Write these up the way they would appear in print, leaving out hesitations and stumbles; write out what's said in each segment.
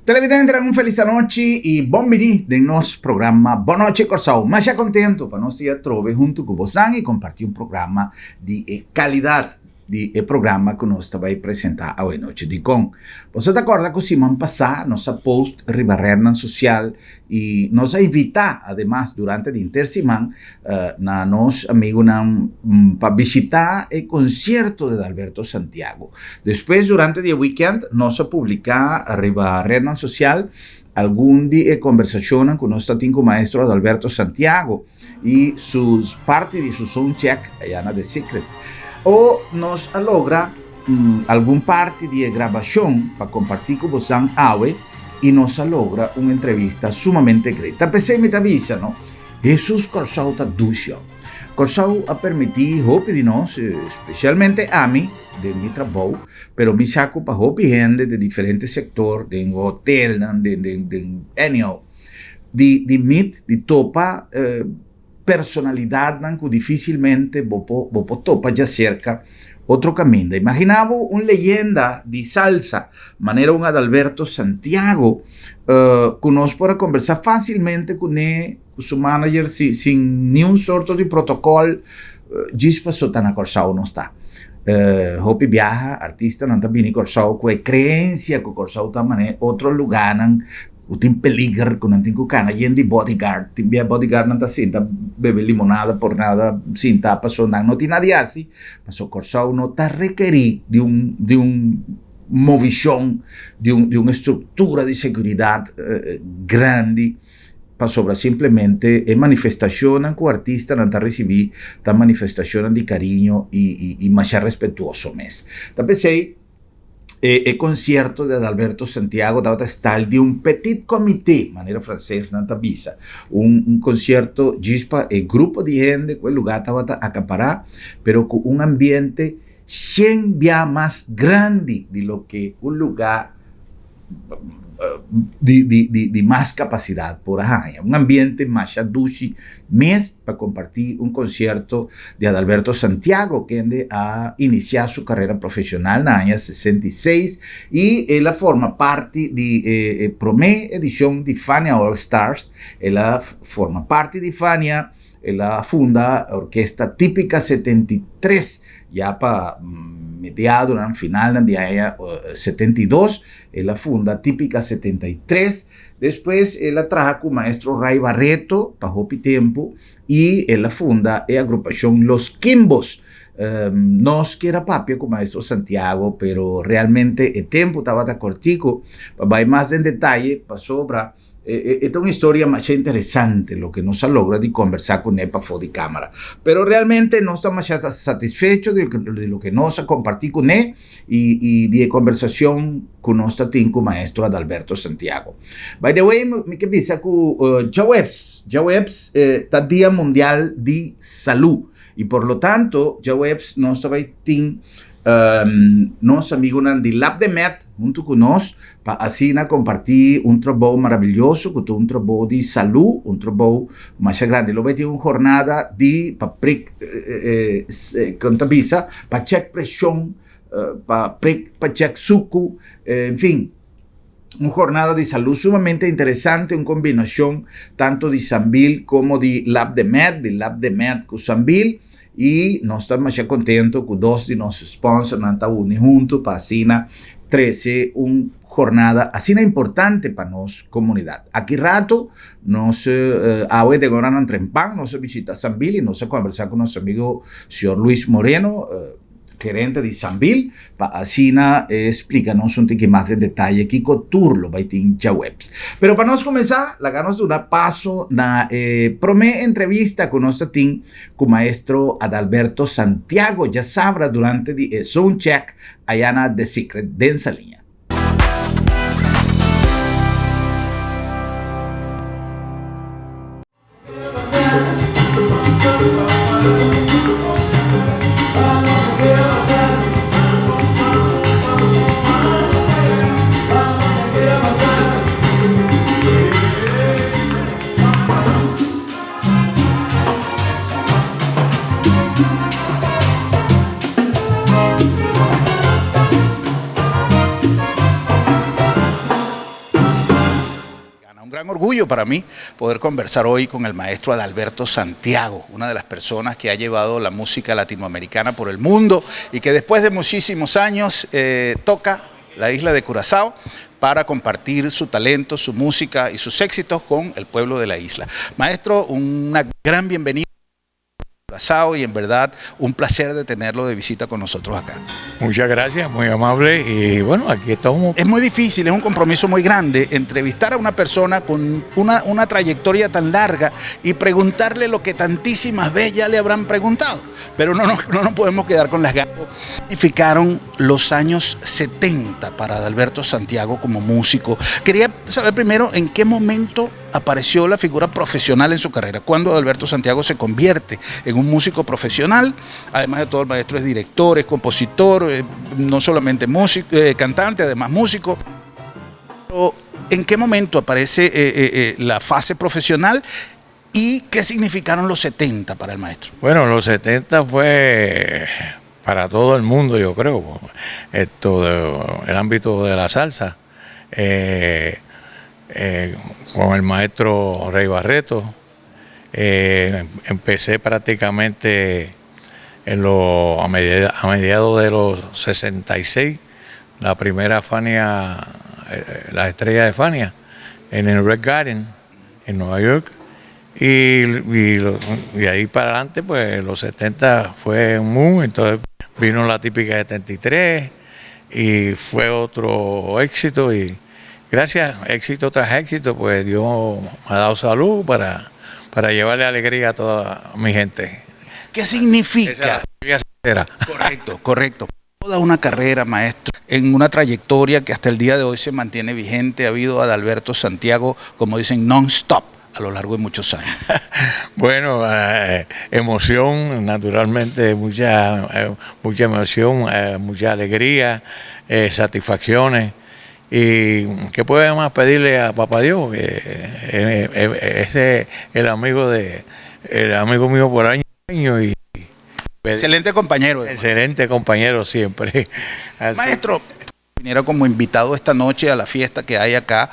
Televidentenan un felis anochi y bon bini den nos programa Bon Nochi Kòrsou. Masha contento pa nos dia atrobe hunto cu bosan y comparti un programa di e calidad di e programa cu nos ta bay presenta awe nochi. Dicon? Boso ta corda cu siman pasa nos a post riba rednan social y nos a invita ademas durante di henter siman na nos amigunan pa bishita e concierto di Adalberto Santiago. Despues durante di e weekend nos a publica riba rednan social algun di e conversacionnan cu nos ta tin cu maestro Adalberto Santiago y su parti di su soundcheck allá na The Secret. O nos a logra algun parti di e grabacion pa comparti cu bosan awe y nos a logra un entrevista sumamente great. Ta p'esey mi ta bisa no, Hesus Kòrsou ta dushi. Kòrsou a permití hopi di nos, spesialmente ami den mi trabou, pero mi sa ku pa hopi hende den diferente sektor, den hotelnan, den den den anyhow, di di meet, di topa personalidatnan ku difisilmente bo por bo por topa djaserka otro kaminda. Imaginá bo un leyenda di salsa manera un Adalberto Santiago ku nos por a kombersá fásilmente kuné, ku su manager sin sin niun sorto di protokòl djis paso ta na Kòrsou nos ta. Hopi biaha artistanan ta bini Kòrsou ku e kreensia ku Kòrsou ta manera otro lugánan ku tin peliger ku nan tin ku kana yen di bodyguard tin bia bodyguardnan ta sinta bebe limonada por nada sinta paso nan no tin nada di hasi paso Kòrsou no ta rekerí di un di un movishon di un di un estruktura di seguridat grandi pasobra simplemente e manifestashonnan ku artistanan ta risibí ta manifestashonnan di kariño i i masha respetuoso mes ta p'esei. E e concierto di Adalberto Santiago tabata style di un petit comité, manera francesnan ta bisa. Un un concierto djis pa e grupo di hende cu e lugar tabata acapará, pero cu un ambiente shen bia mas grandi di loke un lugar di di di di mas capacidad por a haña. Un ambiente masha dushi mes pa comparti un concierto di Adalberto Santiago kende a inicia su carera profesional na aña 66 y el a forma parti di e e prome edicion di Fania All Stars. El a forma parti di Fania, el a funda Orquesta Típica 73 ya pa mediadonan, finalnan di aña 72, el a funda Típica 73. Despues el a traha ku maestro Ray Barreto pa hopi tempu i el a funda e agrupashon Los Quimbos. Nos kier a papia ku maestro Santiago, pero realmente e tempu tabata kortiku pa bai mas den detaye pasobra E ta un historia masha interesante loke nos a logra di kombersá kuné pafó di kámara. Pero realmente nos ta masha satisfecho di loke nos a kompartí kuné i di e kombersashon ku nos ta tin ku maestro Adalberto Santiago. By the way, mi ke bisa ku djaweps, djaweps ta Dia Mundial di Salú i por lo tanto djaweps nos ta bai tin Nos amigunan di Lab de Med huntu ku nos pa asina kompartí un trabou maravilloso ku ta un trabou di salú, un trabou masha grandi. Lo bai tin un jornada di pa prik kon ta bisa pa chèk preshon, pa prik pa chèk suku, en fin. Un jornada di salú sumamente interesante, un kombinashon tantu di Sambil komo di Lab de Med, di Lab de Med ku Sambil, i nos ta masha kontentu ku dos di nos sponsornan ta uni huntu pa asina trese un jornada asina importante pa nos komunidat. Aki rato nos awe den oranan trempan nos a bishita Sambil i nos a kombersá ku nos amigo señor Luis Moreno, Gerente di Sambil pa asina e splica nos un tiki mas den detaye kico tur lo bay tin djaweps. Pero pa nos cuminsa, laga nos duna paso na e prome entrevista cu nos ta tin cu maestro Adalberto Santiago djasabra durante di e soundcheck aya na The Secret den Saliña. Un gran orgullo para mí poder conversar hoy con el maestro Adalberto Santiago, una de las personas que ha llevado la música latinoamericana por el mundo y que después de muchísimos años eh, toca la isla de Curazao para compartir su talento, su música y sus éxitos con el pueblo de la isla. Maestro, una gran bienvenida Curazao y en verdad un placer de tenerlo de visita con nosotros acá. Muchas gracias, muy amable y bueno, aquí estamos. Es muy difícil, es un compromiso muy grande entrevistar a una persona con una, una trayectoria tan larga y preguntarle lo que tantísimas veces ya le habrán preguntado. Pero no, no, no nos podemos quedar con las ganas. Significaron los años 70 para Adalberto Santiago como músico. Quería saber primero en qué momento apareció la figura profesional en su carrera. Cuando Adalberto Santiago se convierte en un músico profesional, además de todo el maestro es director, es compositor, eh, no solamente músico, eh, cantante, además músico. Pero, ¿En qué momento aparece eh, la fase profesional y qué significaron los 70 para el maestro? Bueno, los 70 fue para todo el mundo, yo creo, esto el ámbito de la salsa. Eh, eh, con el maestro Rey Barreto. Eh, empecé prácticamente en lo, a, mediados de los 66, la primera Fania, la estrella de Fania, en el Red Garden, en Nueva York. Y, y, ahí para adelante, pues los 70 fue un boom, entonces vino la típica 73 y fue otro éxito y gracias, éxito tras éxito, pues Dios me ha dado salud para, para llevarle alegría a toda mi gente. ¿Qué significa? Correcto, correcto. Toda una carrera, maestro, en una trayectoria que hasta el día de hoy se mantiene vigente. Ha habido Adalberto Santiago, como dicen, non-stop a lo largo de muchos años. bueno, eh, emoción, naturalmente, mucha, eh, mucha emoción, eh, mucha alegría, satisfacciones. ¿Y qué puede más pedirle a Papá Dios? Que ese es el amigo de el amigo mío por años y excelente compañero. Excelente compañero siempre. Maestro, viniera como invitado esta noche a la fiesta que hay acá,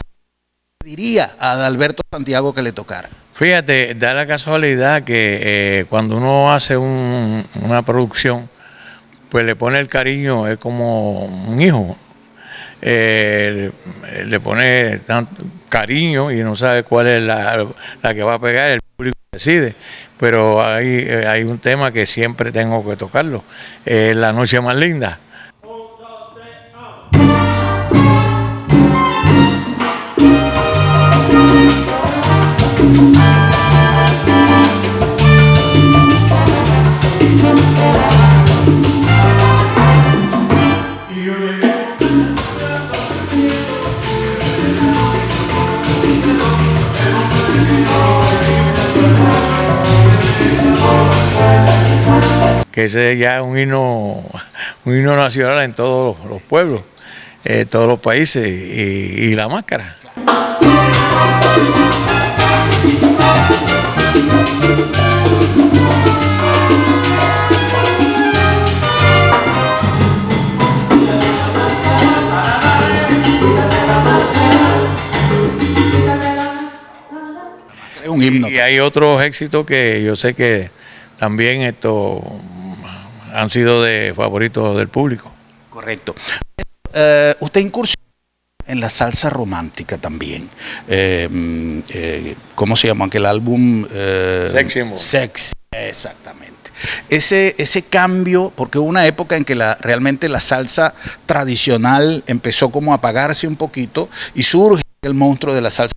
diría a Adalberto Santiago que le tocara? Fíjate, da la casualidad que eh, cuando uno hace una producción, pues le pone el cariño, es como un hijo. Eh, le pone tanto cariño y no sabe cuál es la, que va a pegar, el público decide. Pero hay, eh, hay un tema que siempre tengo que tocarlo, La Noche Más Linda. Que ese ya es un himno, un himno nacional en todos los pueblos, eh, todos los países y, la máscara. Un himno. Y hay otros éxitos que yo sé que también esto han sido de favoritos del público. Correcto. Eh, usted incursionó en la salsa romántica también. Eh, mm, eh, ¿Cómo se llama aquel álbum? Sexy. Sexy, exactamente. Ese, ese cambio, porque hubo una época en que la, realmente la salsa tradicional empezó como a apagarse un poquito y surge el monstruo de la salsa.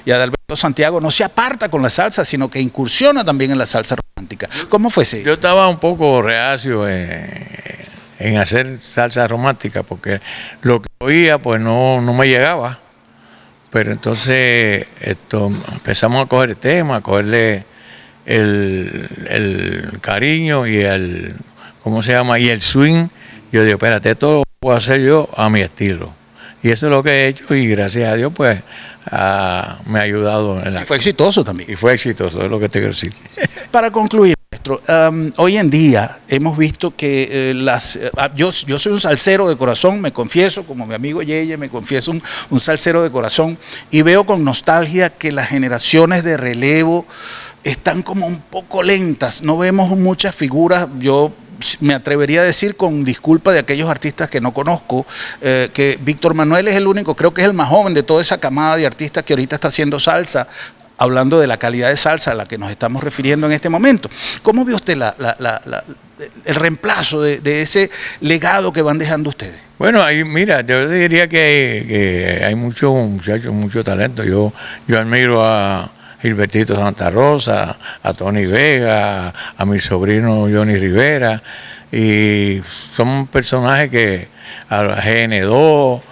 Y Adalberto Santiago no se aparta con la salsa, sino que incursiona también en la salsa romántica. ¿Cómo fue ese? Yo estaba un poco reacio en, hacer salsa romántica porque lo que oía pues no, no me llegaba. Pero entonces esto, empezamos a coger el tema, a cogerle el, el cariño y el, ¿cómo se llama? Y el swing. Yo digo, espérate, esto lo puedo hacer yo a mi estilo. Y eso es lo que he hecho y gracias a Dios pues me ha ayudado. En la y fue exitoso también. Y fue exitoso, es lo que te quiero decir. Para concluir, maestro, Maestro, hoy en día hemos visto que las... Yo, yo soy un salsero de corazón, me confieso, como mi amigo Yeye, me confieso un salsero de corazón, y veo con nostalgia que las generaciones de relevo están como un poco lentas, no vemos muchas figuras, yo me atrevería a decir, con disculpa de aquellos artistas que no conozco, que Víctor Manuel es el único, creo que es el más joven de toda esa camada de artistas que ahorita está haciendo salsa, hablando de la calidad de salsa a la que nos estamos refiriendo en este momento. ¿Cómo ve usted el reemplazo de ese legado que van dejando ustedes? Bueno, ahí, mira, yo diría que hay muchos muchachos, mucho talento. Yo admiro a Gilbertito Santa Rosa, a Tony Vega, a mi sobrino Johnny Rivera, y son personajes que, a GN2,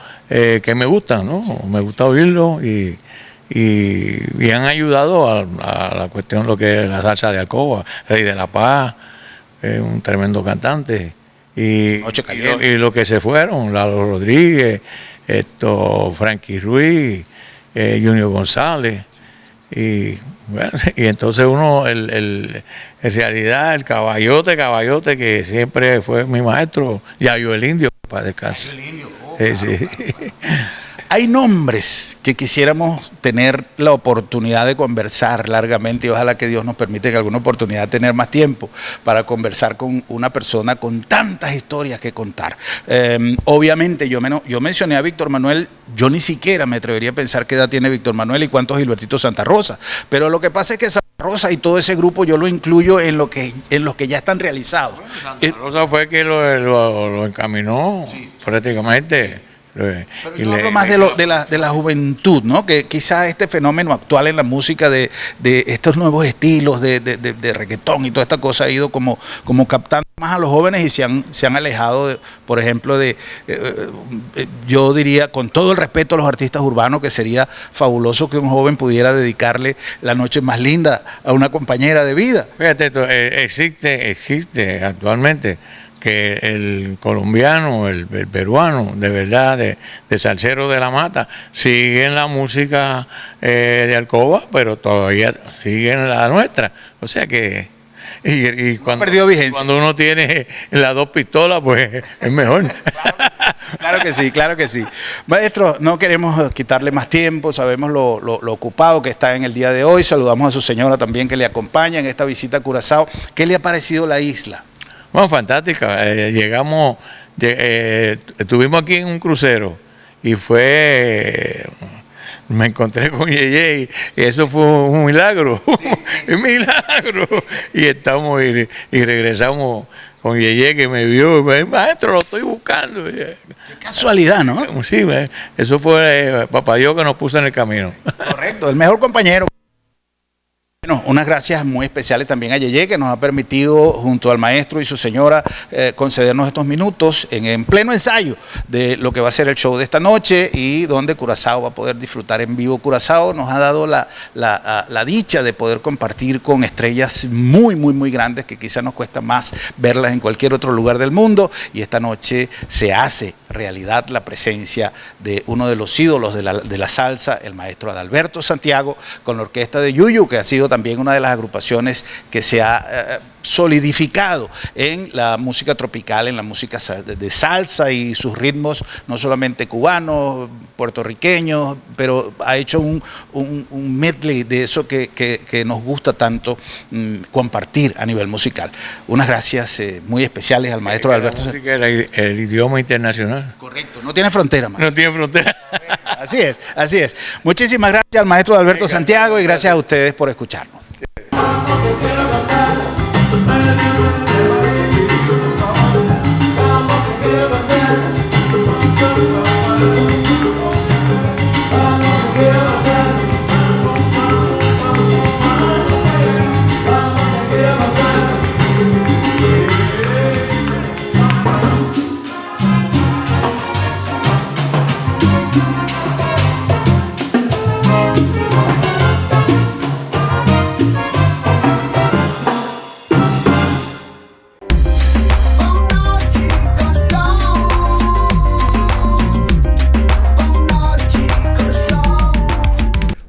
que me gustan, ¿no? Me gusta oírlo y han ayudado a la cuestión, lo que es la salsa de Alcoba, Rey de la Paz, un tremendo cantante. Y lo que se fueron, Lalo Rodríguez, Frankie Ruiz, Junior González. Y bueno, y entonces uno, en realidad, el caballote que siempre fue mi maestro, Yayo el Indio, para descansar. Sí. Claro. Hay nombres que quisiéramos tener la oportunidad de conversar largamente y ojalá que Dios nos permita en alguna oportunidad tener más tiempo para conversar con una persona con tantas historias que contar. Obviamente yo mencioné a Víctor Manuel, yo ni siquiera me atrevería a pensar qué edad tiene Víctor Manuel y cuántos Gilbertito Santa Rosa, pero lo que pasa es que Santa Rosa y todo ese grupo yo lo incluyo en los que ya están realizados. Bueno, Santa Rosa fue que lo encaminó, sí, prácticamente. Sí. Pero yo hablo más de la juventud, ¿no? Que quizás este fenómeno actual en la música de estos nuevos estilos de reggaetón y toda esta cosa ha ido como captando más a los jóvenes y se han alejado, por ejemplo, yo diría, con todo el respeto a los artistas urbanos, que sería fabuloso que un joven pudiera dedicarle la noche más linda a una compañera de vida. Fíjate, existe actualmente que el colombiano, el peruano, de verdad, de Salsero de la Mata, siguen la música de Alcoba, pero todavía siguen la nuestra. O sea que... Y cuando, perdió vigencia. Cuando uno tiene las dos pistolas, pues es mejor. Claro que sí, claro que sí. Maestro, no queremos quitarle más tiempo, sabemos lo ocupado que está en el día de hoy. Saludamos a su señora también que le acompaña en esta visita a Curazao. ¿Qué le ha parecido la isla? Bueno, fantástica. Llegamos, estuvimos aquí en un crucero y me encontré con Yeye y eso fue un milagro, sí, sí, un milagro. Y estamos y regresamos con Yeye, que me vio y me dijo, maestro, lo estoy buscando. Qué casualidad, ¿no? Sí, eso fue papá Dios que nos puso en el camino. Correcto, el mejor compañero. Bueno, unas gracias muy especiales también a Yeye, que nos ha permitido, junto al maestro y su señora, concedernos estos minutos en pleno ensayo de lo que va a ser el show de esta noche y donde Curazao va a poder disfrutar en vivo. Curazao nos ha dado la dicha de poder compartir con estrellas muy, muy, muy grandes que quizá nos cuesta más verlas en cualquier otro lugar del mundo, y esta noche se hace realidad la presencia de uno de los ídolos de la salsa, el maestro Adalberto Santiago, con la orquesta de Yuyu, que ha sido también una de las agrupaciones que se ha solidificado en la música tropical, en la música de salsa y sus ritmos, no solamente cubanos, puertorriqueños, pero ha hecho un medley de eso que nos gusta tanto compartir a nivel musical. Unas gracias muy especiales al maestro Adalberto. La música es el idioma internacional. Correcto, no tiene frontera, maestro. No tiene frontera. Así es, así es. Muchísimas gracias al maestro Adalberto Santiago y gracias a ustedes por escucharnos.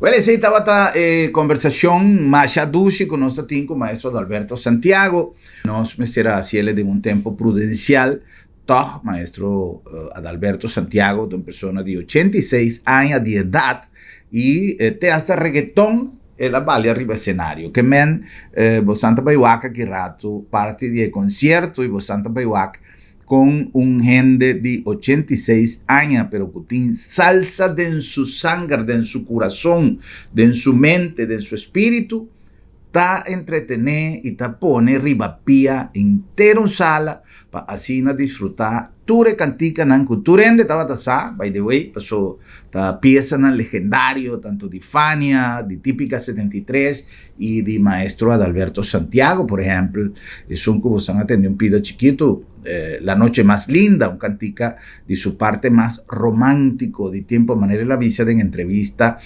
Well, esei tabata e conversacion masha dushi cu nos a tin cu maestro Adalberto Santiago. Nos mester a haciele den un tempo prudencial. Toch, maestro Adalberto Santiago ta un persona di 86 aña di edad y te hasta reggaeton el a balia riba escenario. Ke men, bosan ta bay wak aki rato parti di e concierto y bosan ta bay wak con un hende di 86 aña pero cu tin salsa den su sanger, den su curason, den su mente, den su espiritu, ta entretene y ta pone riba pia henter un sala pa asina disfruta tur e canticanan cu tur hende tabata sa, by the way, paso ta piesanan legendario tanto di Fania, di Tipica 73 y di maestro Adalberto Santiago, por ehempel, esun cu bosan a tende un pida chikito, La noche más linda, un cantica di su parte mas romantico di tempo, manera el a bisa den entrevista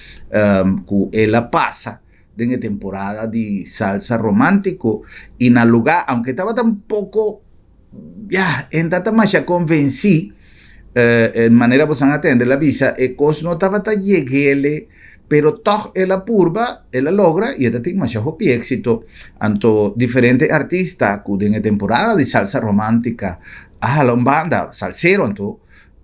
cu el a pasa den e temporada di salsa romantico y na lugar, aunke tabata un poco, ya, en ta ta masha convenci, en manera bosan a tende, el a bisa e cos no tabata yegele, pero toch el a purba, el a logra y e ta tin masha hopi exito. Anto diferente artista cu den e temporada di salsa romantica a hala un banda salsero anto,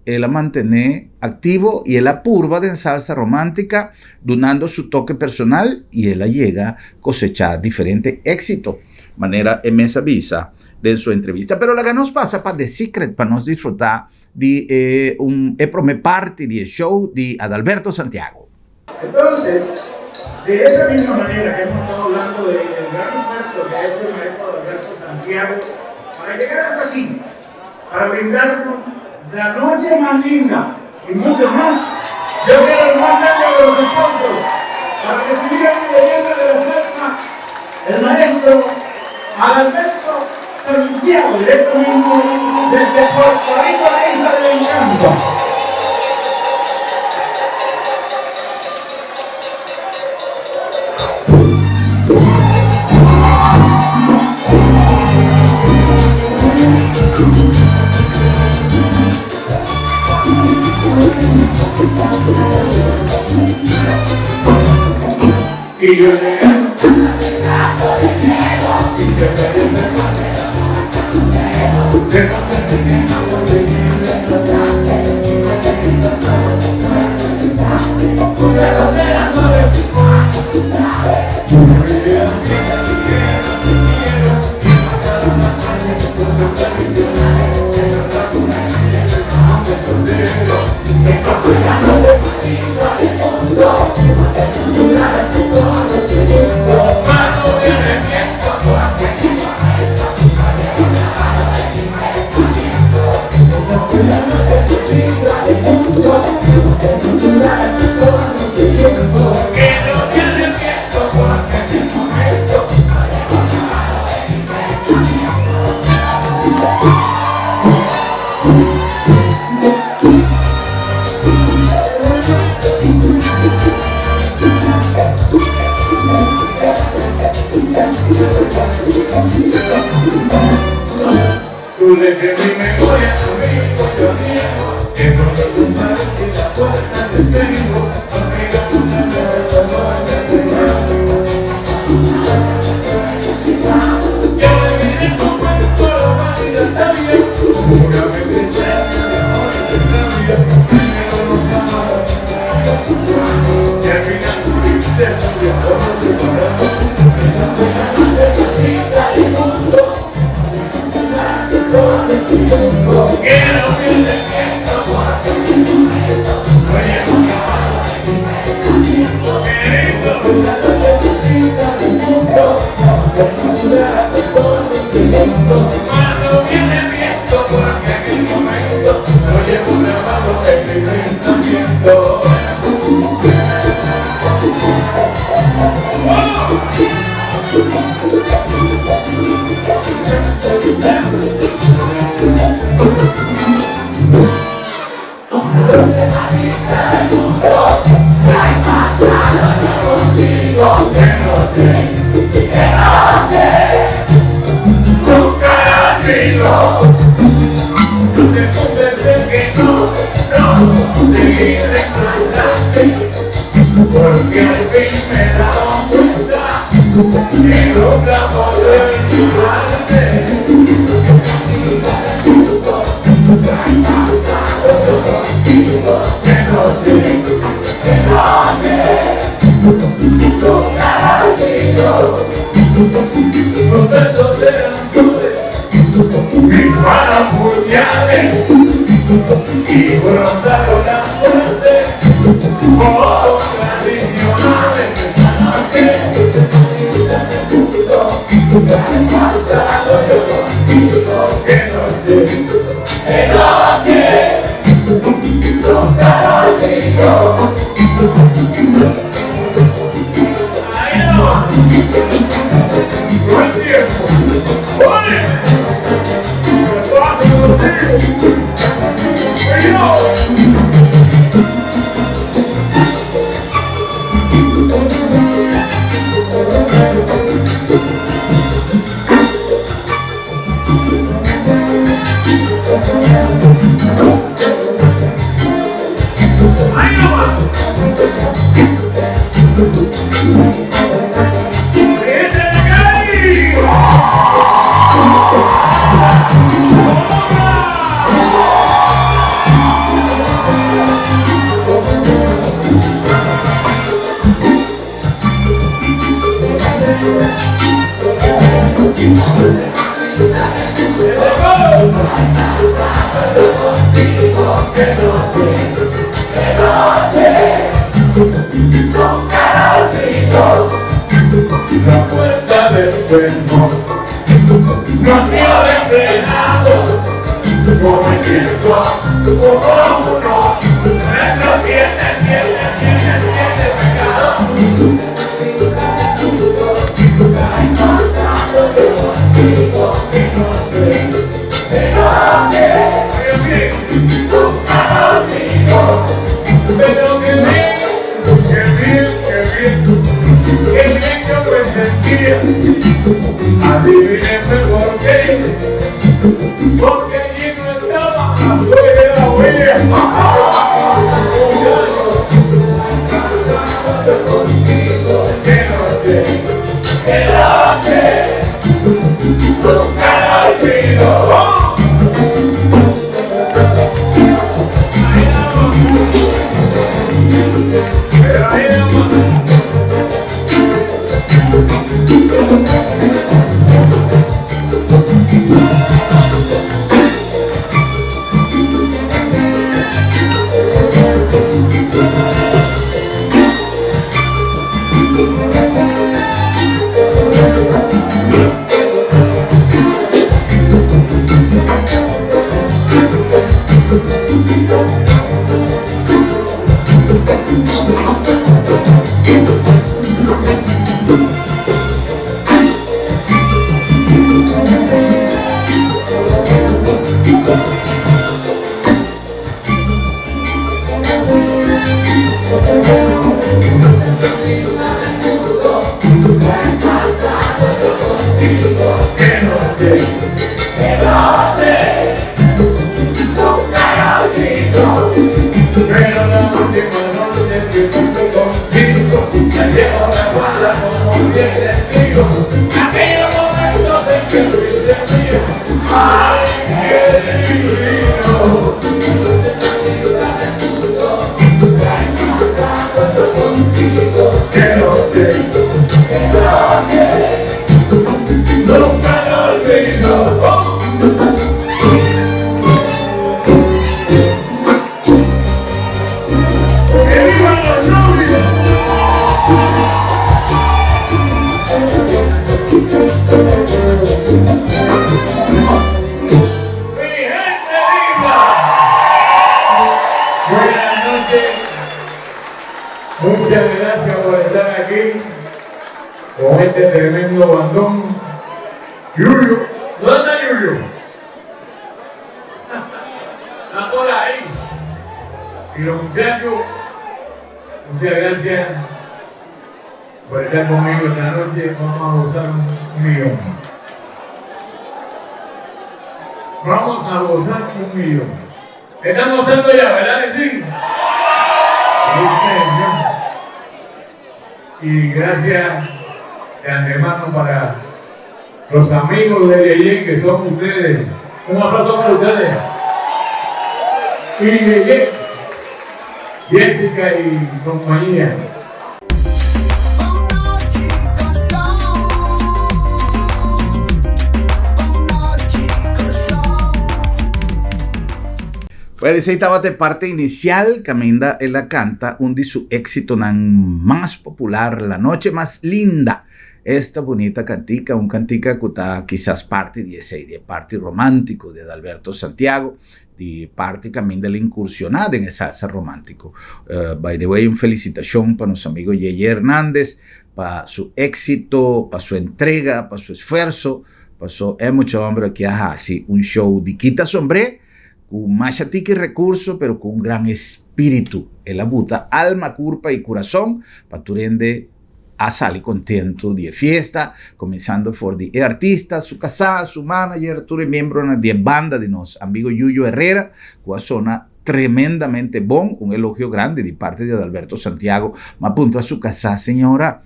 El a mantené aktivo i el a purba den salsa romántika dunando su toke personal i el a yega kosechá diferente éksito, manera e mes a bisa den su entrevista. Pero laga nos pasa pa The Secret pa nos disfrutá di e un e promé parti di e show di Adalberto Santiago. Entonces, de esa misma manera que hemos estado hablando del gran esfuerzo que ha hecho el maestro Adalberto Santiago para llegar hasta aquí, para brindarnos la noche más linda y mucho más, yo quiero el más grande de los aplausos para recibir a mi leyenda de la salsa, el maestro Adalberto Santiago, directamente desde Puerto Rico, la isla del encanto. Y yo llegué Y gracias. De antemano para los amigos de Yeye, que son ustedes. Un aplauso para ustedes. Y Yeye, Jessica y compañía. Well, esei tabata e parte inicial caminda el a canta un di su éxitonan mas popular, La Noche Más Linda. Esta bunita cantica, un cantica cu ta kisas parti di esei, di e parti romántico di Adalberto Santiago, di parti caminda el incursiona den e salsa romántico. By the way, un felicitacion pa nos amigo Yeye Hernandez pa su éxito, pa su entrega, pa su esfuerzo, paso e mucha homber aki a haci un show di kita sombré, Ku masha tiki rekurso pero ku un gran espíritu el a buta alma, kurpa i kurason pa tur hende a sali kontentu di e fiesta, kuminsando for di e artista, su kasá, su manager, tur e miembronan di e banda di nos amigo Yuyo Herrera ku a sona tremendamente bon, un elogio grandi di parti di Adalberto Santiago, m'a puntra su kasá, Señora,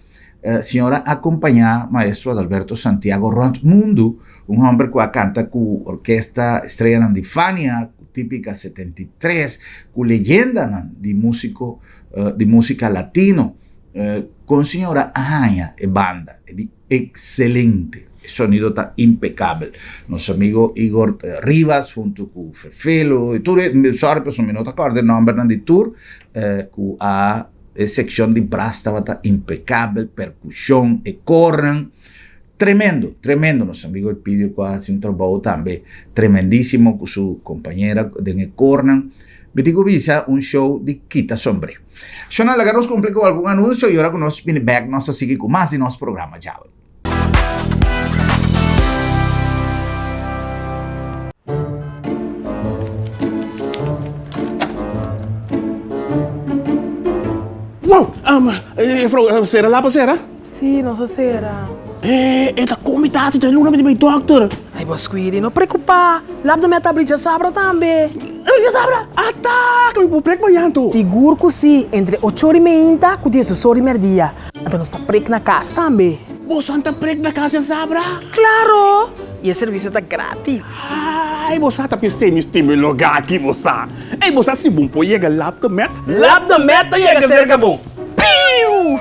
Señora a acompañá maestro Adalberto Santiago rond mundu, un homber cu a canta cu orkesta Estrellanan di Fania, cu Típica 73, cu leyendanan di musico di musica latino. Con señora a haña e banda? E di excelente, e sonido ta impecabel. Nos amigo Igor Rivas hunto cu Fefelo y tur e, sorry pasobra mi no ta corda e nombernan di tur, cu a E seccion di brass tabata impecabel, percusion, e cornan, tremendo, tremendo. Nos amigo Elpidio cu a haci un trabou tambe tremendisimo cu su compañera den e cornan. Mi tin cu bisa un show di kita sombre. Shona, laga nos cumpli cu algun anuncio y ora cu nos bini bek nos ta sigui cu mas di nos programa djawe. Wow! Juffrouw, sera lapa sera? Sí, nos a sera. E ta kon mi ta hasi djaluna mi ta bai dòkter. Ai bo Squidi, no preokupá. Lap de mi a ta abri djasabra tambe. Abri djasabra? Ata! Ke mi por prek mañan anto? Sigur ku sí, entre ocho ora i meinta ku diesdos ora i mèrdia. Anto nos ta prek na kas tambe. Bosan ta prek na kas djasabra? Klaro! I e servisio ta gratis. Ai, bo sa ta pis'é mi stima e lugá aki, bo sa. Ei, bo sa si bon por yega Lap de Met? Lap de Met ta yega serka bo. Piu!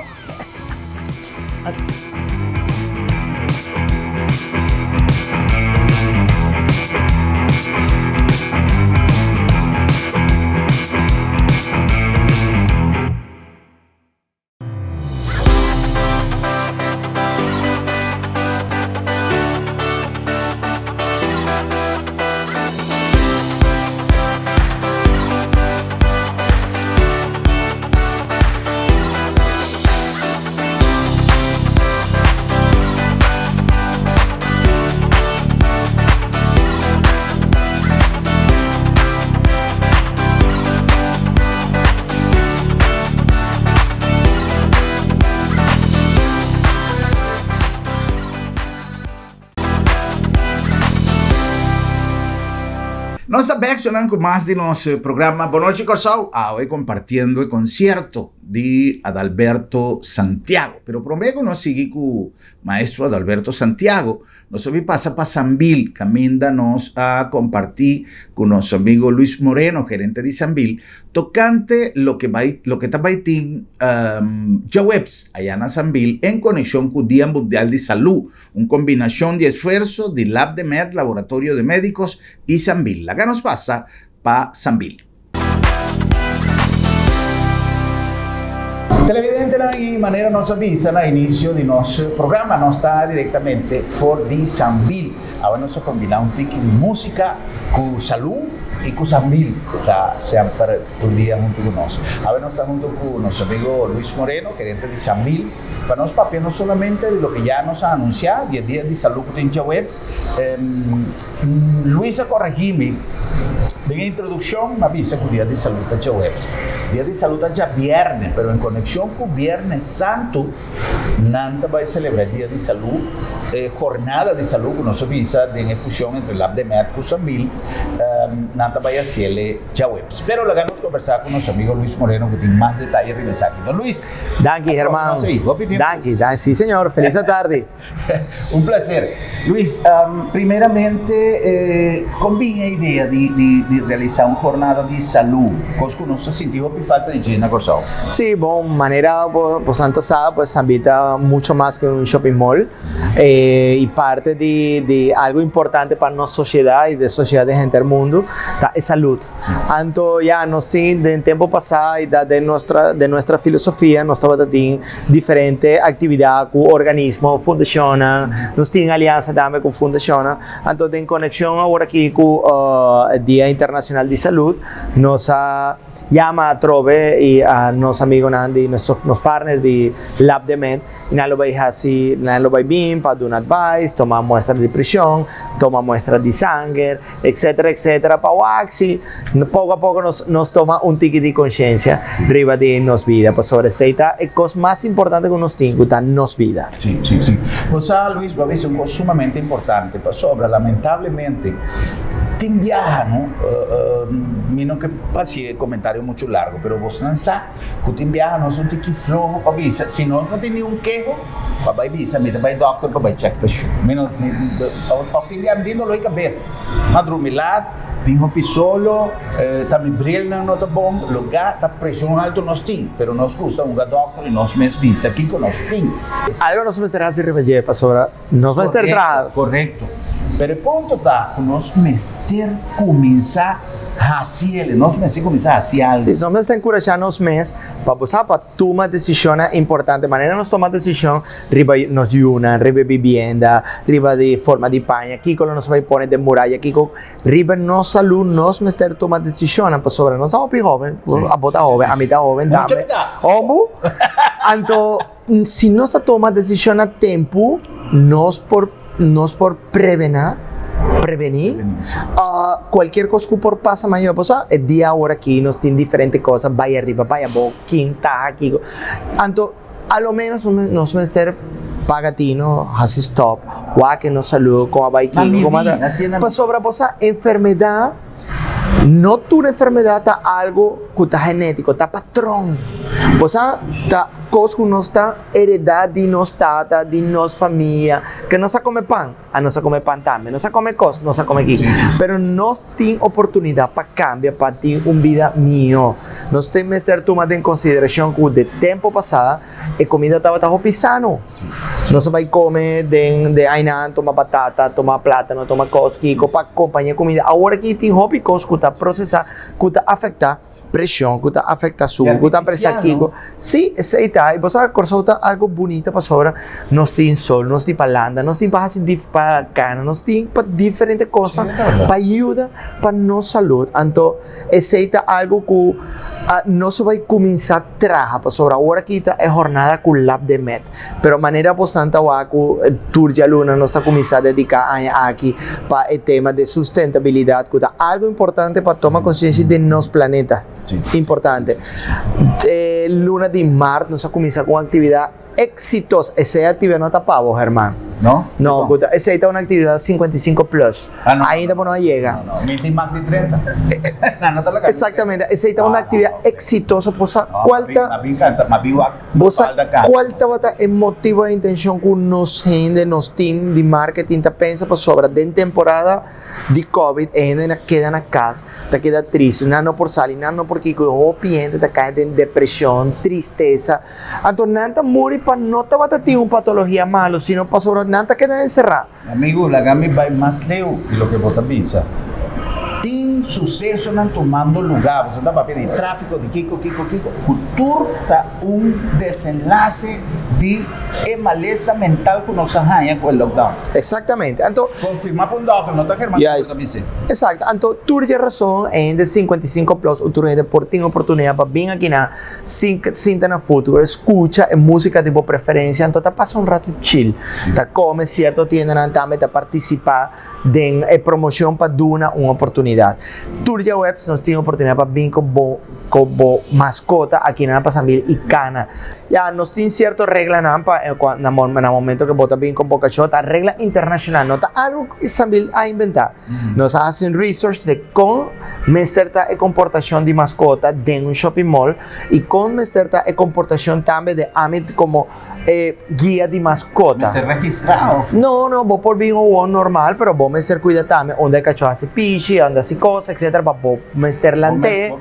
Nos ta bek sonan ku mas di nos programa Bon Nochi Kòrsou, awe kompartiendo e konsierto di Adalberto Santiago. Pero promé ku nos sigui ku maestro Adalberto Santiago, nos a bin pasa pa Sambil, kaminda nos a kompartí ku nos amigo Luis Moreno, gerente di Sambil, tokante loke bai loke ta bai tin djaweps aya na Sambil en konekshon ku Dia Mundial di Salú, un kombinashon di esfuerso di Lab de Med, Laboratorio de Médicos i Sambil. Laga nos pasa pa Sambil. Televidentenan y manera nos a bisa na inicio di nos programa nos ta directamente for di Sambil. Awe nos a combina un tiki di musica cu salud y cu Sambil cu ta semper tur dia hunto cu nos. Awe nos ta hunto cu nos amigo Luis Moreno, gerente di Sambil, pa nos papia no solamente di loke ya nos a anuncia di e dia di salud cu tin djaweps. Luis a corregimi. Den e introdukshon m'a bisa ku Dia di Salú ta djaweps. Dia di Salú ta djabièrnè, pero en konekshon ku Bièrnè Santu nan ta bai selebrá Dia di Salú, e Jornada di Salú ku nos a bisa den e fushon entre Lab de Med ku Sambil, nan ta bai hasiel djaweps. Pero laga nos kombersá ku nos amigo Luis Moreno ku tin mas detaye riba esaki. Don Luis, Danki Herman. Danki, danki. Sí señor, feliz atardi. Un placer. Luis, primeramente, con bin e idea di, di, di realisa un jornada di salud? Cos cu nos ta sinti hopi falta di dje na Corsou. Sí, bon, manera bo, bosan ta sa, pues Sambil ta mucho mas que un shopping mall. Y parte di, di algo importante pa nos sociedad y de sociedad den henter mundo ta e salud. Anto ya nos tin den tempo pasa y ta den nuestra, den nuestra filosofia nos tabata tin diferente actividad cu organismo, fundacionnan, nos tin alianza tambe cu fundacionnan, anto den conexion awor aki cu Dia Internacional di Salud nos a yama atrobe y a nos amigonan di nos nos partner di Lab de Med y nan lo bay haci nan lo bay bin pa duna advice, toma muestra di presion, toma muestra di sanger. Etcetera etcetera pa wak si poco a poco nos nos toma un tiki di conciencia riba di nos bida pasobra esey ta e cos mas importante cu nos tin cu ta nos bida. Si, si, si. Bo sa Luis, bo a bisa un cos sumamente importante pasobra lamentablemente tin biaha no, mi no ke haci e comentario mucho largo pero bosnan sa Ku tin biaha nos un tiki floho pa bisa, si nos no tin niun keho, pa bai bisa mi ta bai dòkter pa bai chèk preshon. Mi no, òf tin biaha mi tin doló di kabes, m'a drumi lat, tin hopi solo, ta mi brilnan no ta bon, lugá ta preshon haltu nos tin, pero nos gusta hunga dòkter i nos mes bisa kiko nos tin. Algo nos mester hasi riba dje pasobra nos mester traha. Korekto, pero e punto ta ku nos mester kuminsá hasi el, nos mester kuminsá hasi algu. Si, nos mester enkurashá nos mes pa bo sa pa tuma desishonnan importante. Manera nos tuma desishon riba nos yunan, riba e bibienda, riba di forma di paña, kiko lo nos bai pone den muraya, kiko riba nos salú nos mester tuma desishonnan pasobra nos ta hopi hóben, abo ta hóben, ami ta hóben tambe. Hombu? Anto. Si nos ta toma desishon na tempu, nos por nos por prevená, prevení, kualkier kos ku por pasa mañana. Pasobra e dia awor aki nos tin diferente kos a bai ariba, bai abou, kin ta kiko. Anto a lo menos nos mester paga tino, hasi stòp, wak e nos salú, kon a bai kiko, kon a ta. Pasobra bo sa enfermedat. No tur enfermedad ta algo cu ta genetico, ta patron. Bo sa, ta cos cu nos ta hereda di nos tata, di nos famia, que nos a come pan, a nos a come pan tambe, nos a come cos, nos a come kiko. Pero nos tin oportunidad pa cambia, pa tin un bida miho. Nos tin mester tuma den consideracion cu de tempo pasa e comida tabata hopi sano. Nos a bai come den de ainan, tuma batata, tuma plátano, tuma cos kiko pa compaña comida. Awor aki tin hopi cos cu ta procesa, cu ta afecta presion, cu ta afecta sucu, cu ta afecta kiko. Si, esey ta. Y bo sa Corsou ta algo bunita pasobra nos tin sol, nos tin pa landa, nos tin pa haci pa cana, nos tin pa diferente cosa pa yuda pa nos salud. Anto esey ta algo cu nos a bai cuminsa traha pasobra awor aki ta e hornada cu lap den met. Pero manera bosan ta wak cu tur djaluna nos ta cuminsa dedica aña aki pa e tema de sustentabilidad cu ta algo importante pa toma conciencia den nos planeta. Importante. E luna di mart nos a cuminsa cu un actividad exitosa. Esey actividad no ta pa bo, German. No? No, cu ta, esey ta un actividad 55 plus. Ah, no. Ainda bo no a yega. No, no. Mi tin mas di 30. No, no ta laga. Exactamente. Esey ta un actividad exitosa. Bo sa cual ta. Ma bin canta, ma bin wak. Bo sa cual tabata e motibo e intencion cu nos hende, nos team di marketing ta pensa pasobra den temporada di covid e hende na keda na cas, ta keda tristo, nan no por sali, nan no por kico y hopi hende ta cay den depresion, tristesa. Anto nan ta muri pa no tabata tin un patologia malo, sino pasobra nan ta keda encerra. Amigo, laga mi bai mas leu di loke bo ta bisa. Tin susesonan tumando lugá, boso ta papia di tráfiko, di kiko, kiko, kiko, ku tur ta un desenlase di. E malesa mental ku nos a haña ku e lockdown. Exactamente. Anto. Confirma pa un dokter, no ta Germán ku ta bis'é. Exacto. Anto tur dje rason e hende 55 plus o tur hende por tin oportunidad pa bin aki na sinta na futuro, scucha e musica di bo preferencia, anto ta pasa un rato chill. Ta come cierto tiendanan tambe ta participa den e promocion pa duna un oportunidad. Tur djaweps nos tin oportunidad pa bin cu bo cu bo mascota aki na Pasambil y cana. Ya, nos tin cierto reglanan pa na na momento cu bo ta bin cu bo cachor, ta regla internacional, no ta algo cu Sambil a inventa. Nos a haci un research de con mester ta e comportacion di mascota den un shopping mall y con mester ta e comportacion tambe de ami como e guia di mascota. Mester registra of? No, no, bo por bin gewoon normal, pero bo mester cuida tambe unda e cacho haci pishi, unda haci cosa, etcetera, pa bo mester lant'é.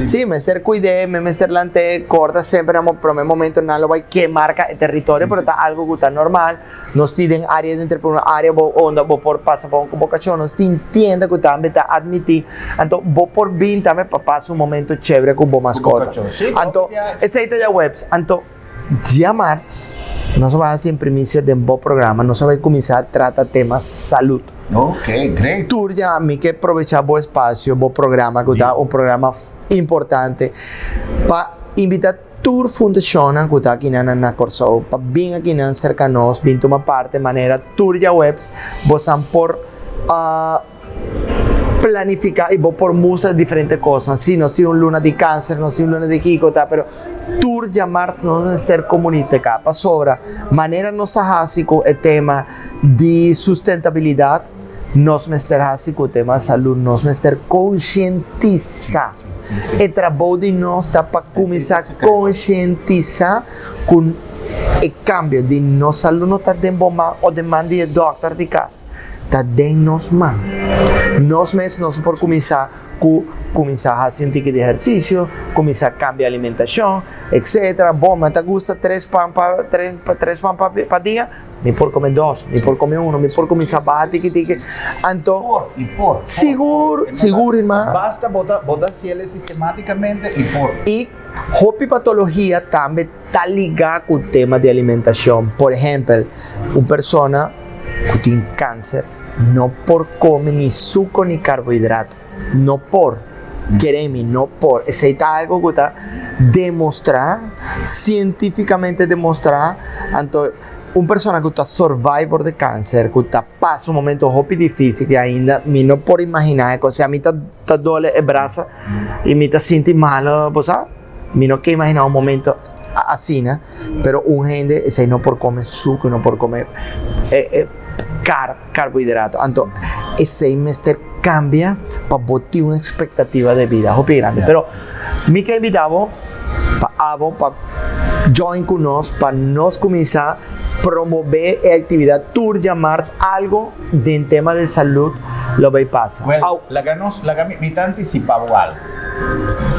Sí, mester cuid'é, mi mester lant'é, corta semper na prome momento nan lo bay ke marca e territorio, pero ta algo cu ta normal. Nos tin den area di entrepreneur, area bo unda bo por pasa pa un cu bo cacho, nos tin tienda cu tambe ta admiti, anto bo por bin tambe pa pasa un momento chévere cu bo mascota. Anto, esey ta djaweps, anto. Diamarts nos a bai hasi en primisia den bo programa, nos a bai kuminsá trata tema salud. Ok, great. Tur ya mi ke probechá bo espasio, bo programa ku ta un programa importante pa invitá tur fundashonnan ku ta akinan na Kòrsou pa bin akinan serka nos, bin tuma parte manera tur djaweps bosan por planifica y bo por mustra diferente cosnan. Si nos tin un luna di cáncer, nos tin un luna di kico ta, pero tur djamars nos mester comunica pasobra manera nos a haci cu e tema di sustentabilidad, nos mester haci cu e tema salud, nos mester concientisa. E trabou di nos ta pa cuminsa concientisa cu e cambio di nos salud no ta den bo man o den man di e dokter di cas. Ta den nos man. Nos mes nos por kuminsá ku kuminsá hasi un tiki di ehersisio, kuminsá kambia alimentashon, etsetera. Bon, mi ta gusta tres pan pa tres pan pa dia, mi por kome dos, mi por kome uno, mi por kuminsá baha tiki tiki. Anto, Por, i por. Sigur, sigur hermano. Basta bo ta bo ta hasiel sistematicamente i por. I hopi patologia tambe ta ligá ku tema di alimentashon. Por ehèmpel, un persona ku tin kanser no por kome ni suko ni karbohidrato. No por. Kere mi, no por. Esei ta algu ku ta demostrá, sientífikamente demostrá. Anto, un persona ku ta survivor di kanser, ku ta pasa un momento hopi difísil, ku ainda mi no por imaginá e kos. Si ami ta dole e brasa i mi ta sinti malo, bo sa? Mi no ke imaginá un momento asina, pero un hende esei no por kome suku, no por kome karbohidrato. Anto esei mester kambia pa bo tin un ekspektativa de bida hopi grandi. Pero mi ke invitá bo pa abo pa join ku nos pa nos kuminsá promové e aktividat tur djamars algo den tema di salud lo bai pasa. Well, laga nos, laga mi, mi ta antisipá bo algo.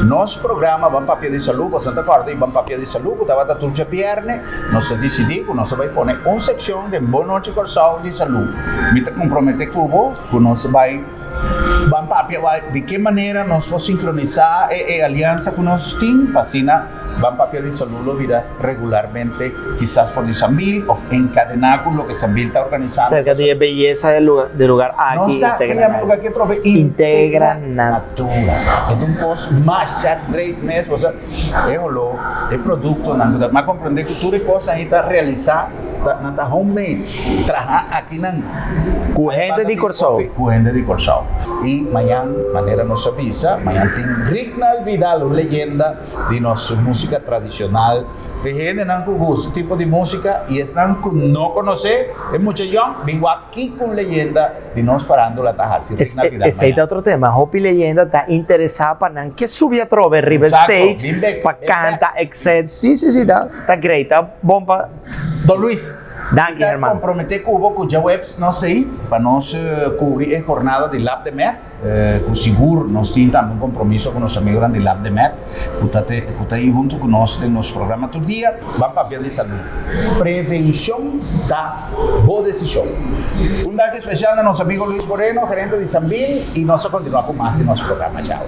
Nos programa Ban Papia di Salú, boso ta kòrda di Ban Papia di Salú ku tabata tur djabièrnè, nos a disidí ku nos a bai pone un sekshon den Bon Nochi Kòrsou di Salú. Mi ta komprometé ku bo ku nos a bai Ban Papia wak di ke manera nos por sinkronisá e aliansa ku nos tin pa asina Ban Papia di Salú lo bira regularmente kisas for di Sambil of enkadená ku loke Sambil ta organisando. Serka di e beyesa di e lugar aki Nos ta Integra yama lugar aki atrobe Integra Integra Natura. E ta un kos masha great mes, pasobra e holó, e produktonan ku ta, mi a komprendé ku tur e kosnan ei ta realisá, ta nan ta homemade, traha akinan. Ku hende di Kòrsou. Ku hende di Kòrsou. I mañan, manera nos a bisa, mañan tin Rignald Vidal, un leyenda. Di nos músika tradishonal. P'e hendenan ku gusta e tipo di músika i esnan ku no konosé e mucha yòn, bin wak kiko un leyenda di nos farándula ta hasi riba Navidad Esei ta mañana. otro tema. Hopi leyenda ta interesá pa nan ke subi atrobe riba e Exacto, stage bin bek, pa bin bek. kanta etc. Sí, sí, sí, ta ta great, ta bon pa. Don Luis. Danki, Mi ta herman. komprometé ku bo ku djaweps nos ei pa nos kubri e jornada di Lab de Met. Ku sigur nos tin tambe un kompromiso ku nos amigonan di Lab de Met ku ta te ku ta ei huntu ku nos den nos programa tur dia. Ban papia di salú. Prevenshon ta bo desishon. Un danki spesial na nos amigo Luis Moreno, gerente di Sambil, i nos a kontinuá ku mas di nos programa. Chao.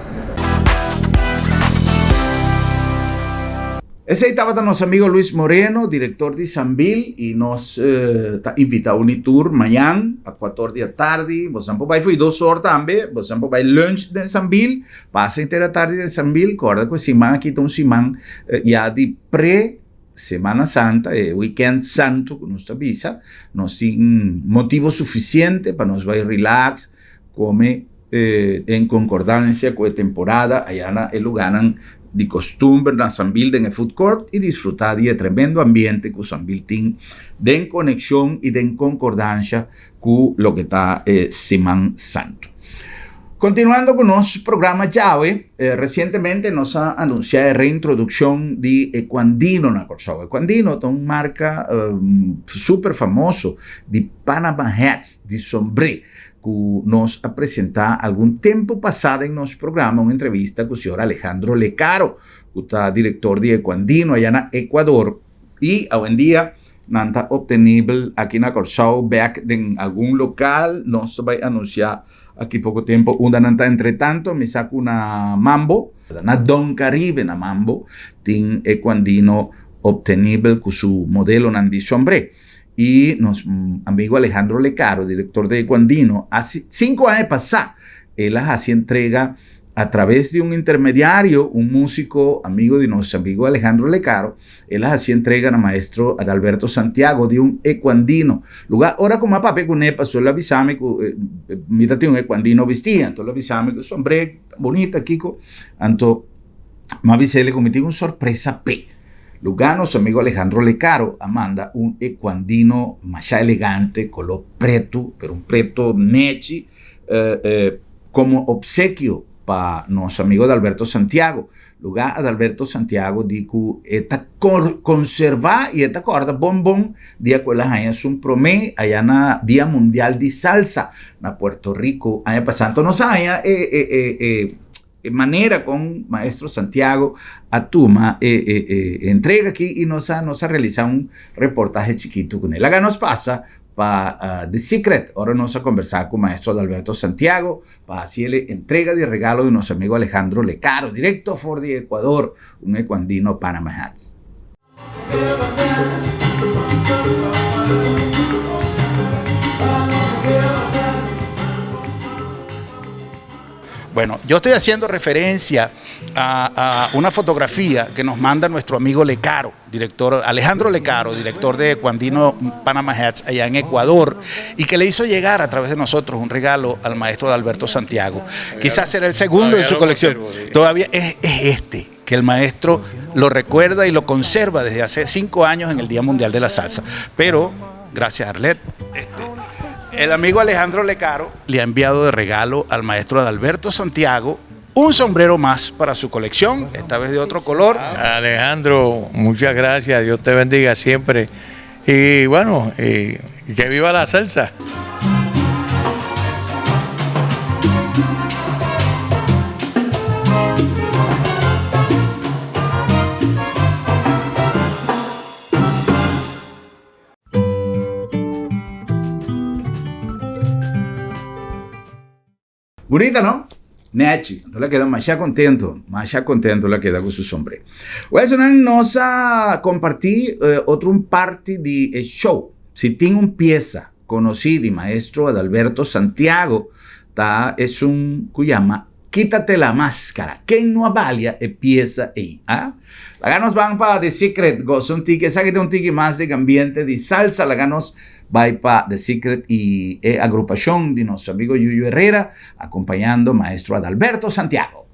Esei tabata nos amigo Luis Moreno, director di Sambil, y nos ta invita uni tur mañan pa cuator di atardi. Bosan por bay fo'i dos or tambe, bosan por bay lunch den Sambil, pasa henter atardi den Sambil. Corda cu e siman aki ta un siman ya di pre Semana Santa, e weekend santo cu nos ta bisa. Nos tin motibo suficiente pa nos bay relax, come en concordancia cu e temporada allá na e lugarnan di costumber na Sambil den e food court y disfruta di e tremendo ambiente cu Sambil tin den conexion y den concordancia cu loke ta e Siman Santo. Continuando cu nos programa djawe, recientemente nos a anuncia e reintroduccion di Ecuandino na Corsou. Ecuandino ta un marca super famoso di Panama hats, di sombré, cu nos a presenta algun tempo pasa den nos programa un entrevista cu señor Alejandro Lecaro, cu ta director di Ecuandino allá na Ecuador y awendia nan ta obtenibel aki na Corsou bek den algun local. Nos ta bay anuncia aki poco tempo unda nan ta. Entretanto mi sa cu na Mambo, na Don Caribe na Mambo tin Ecuandino obtenibel cu su modelonan di sombré. Y nos amigo Alejandro Lecaro, director de Ecuandino, hace 5 aña pasá, el a haci entrega a través di un intermediario, un músico amigo di nos amigo Alejandro Lecaro, el a haci entrega na maestro Adalberto Santiago di un Ecuandino. Lugar, ora cu mi a papia cune, pasobra el a bisami cu mi ta tin un Ecuandino bisti, anto el a bisami cu sombré bonita, kico, anto mi a bisele cu mi tin un sorpresa p'e. Lugá nos amigo Alejandro Lecaro a manda un ecuandino masha elegante, color preto, pero un preto nechi, como obsequio pa nos amigo Adalberto Santiago. Lugá Adalberto Santiago di cu e ta conserva y e ta corda bon bon dia cu el a haña su prome allá na Dia Mundial di Salsa na Puerto Rico aña pasa. Anto nos a haña e E manera con Maestro Santiago a tuma e e entrega aki y nos a nos a realisa un reportahe chikito cune. Laga nos pasa pa The Secret ora nos a conversa cu Maestro Adalberto Santiago pa haci el entrega di regalo di nos amigo Alejandro Lecaro directo for di Ecuador, un ecuandino Panama Hats. Bueno, yo estoy haciendo referencia a, una fotografía que nos manda nuestro amigo Lecaro, director Alejandro Lecaro, director de Ecuandino Panama Hats allá en Ecuador, y que le hizo llegar a través de nosotros un regalo al maestro Alberto Santiago. Quizás será el segundo en su colección. Todavía es, es este, que el maestro lo recuerda y lo conserva desde hace 5 años en el Día Mundial de la Salsa. Pero, gracias Arlet, el amigo Alejandro Lecaro le ha enviado de regalo al maestro Adalberto Santiago un sombrero más para su colección, esta vez de otro color. Alejandro, muchas gracias, Dios te bendiga siempre. Y bueno, y que viva la salsa. Bonita, no? Nechi. Anto el a keda masha contento, masha contento el a keda cu su sombré. Wesonan nos a comparti otro un parti di e show. Si tin un pieza conoci di maestro Adalberto Santiago ta esun cu yama Quítate la máscara. Ken no a balia e pieza ey? Ah? Laga nos ban pa The Secret goza un tiki. Esaki ta un tiki mas den ambiente di salsa. Laga nos bai pa The Secret y e agrupacion di nos amigo Yuyu Herrera acompañando maestro Adalberto Santiago.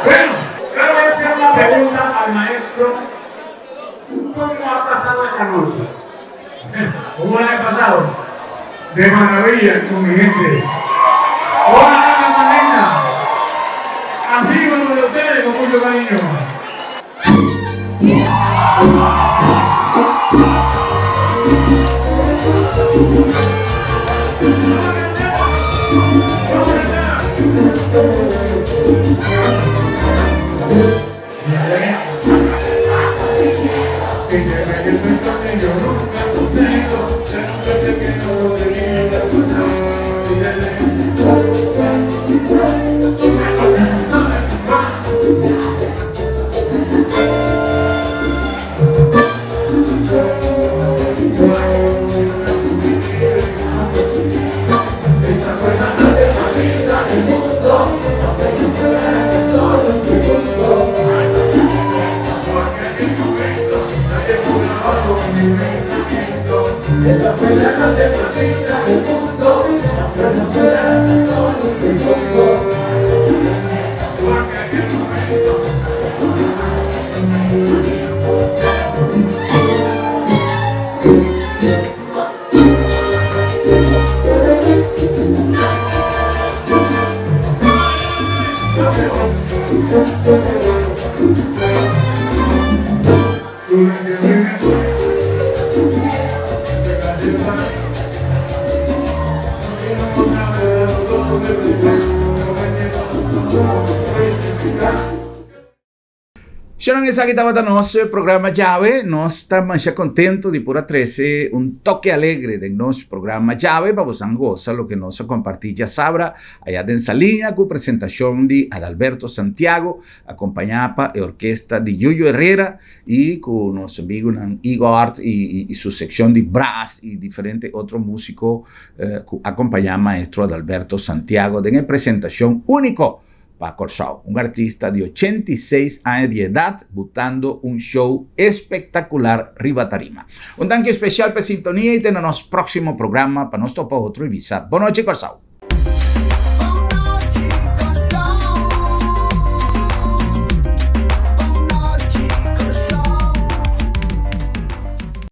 Bueno, yo le voy a hacer una pregunta al maestro. ¿Cómo ha pasado esta noche? ¿Cómo la he pasado? De maravilla con mi gente. Hola, Ana Malena. Así como de ustedes, con mucho cariño. Esaki tabata nos programa djawe. Nos ta masha contento di por a trece un toque alegre den nos programa djawe pa bosan goza loke nos a comparti djasabra aya den Saliña cu presentacion di Adalberto Santiago acompaña pa e orkesta di Yuyo Herrera y cu nos amigunan Igor y su seccion di brass y diferente otro musico cu acompaña maestro Adalberto Santiago den e presentacion unico pa Kòrsou. Un artista di 86 aña di edat butando un show espektakular riba tarima. Un danki spesial pa e sintonia i te na nos próksimo programa pa nos topa otro i bisa. Bon nochi Kòrsou!